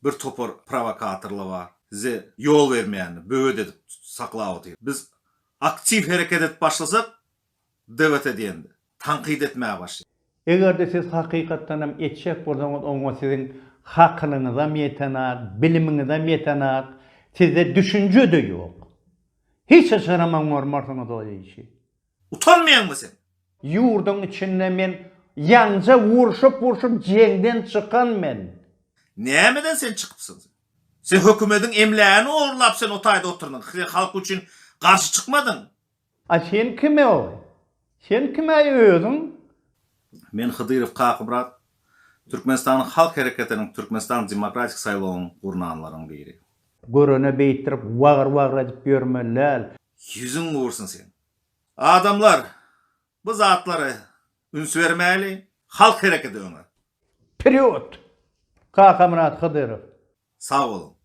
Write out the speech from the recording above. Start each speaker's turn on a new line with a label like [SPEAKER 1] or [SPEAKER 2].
[SPEAKER 1] Bir topar prowokatorlar bar. Size ýol bermeýänler, böwet edip saklap otyr. Biz aktiw hereket edip başlasak, DWT diýende, tankyt etmäge başlaýar.
[SPEAKER 2] Eger-de siz hakykatdan hem etjek bolsaňyz oňa siziň hakylyňyzam ýetenak, bilimiňizem ýetenak, sizde düşünje-de ýok. Hiç haçanam oňarmarsyňyz o işi.
[SPEAKER 1] Utanmaýaňmy sen?
[SPEAKER 2] Ýurduň içinde men ýaňja urşup-urşup jeňden çykan men.
[SPEAKER 1] Nämeden sen çykypsyň sen? Sen hökümediň emlägini ogurlap sen o taýda oturdyň. Sen halk üçin garşy çykmadyň.
[SPEAKER 2] A sen kime-oý? Sen kim-äý özüň?
[SPEAKER 1] Men Hydyrow Kakymyrat, Türkmenistanyň Halk Hereketiniň Türkmenistan Demokratik saýlawyny gurnanlaryň biri.
[SPEAKER 2] Görene beýtdirip wagyr-wagyr edip ýörmeli däl.
[SPEAKER 1] Ýüzüň gursun seň. Adamlar bu zatlara üns bermäli, halk hereketi öňe.
[SPEAKER 2] Wperýod! Kakamyrat Hydyrow.
[SPEAKER 1] Sag boluň.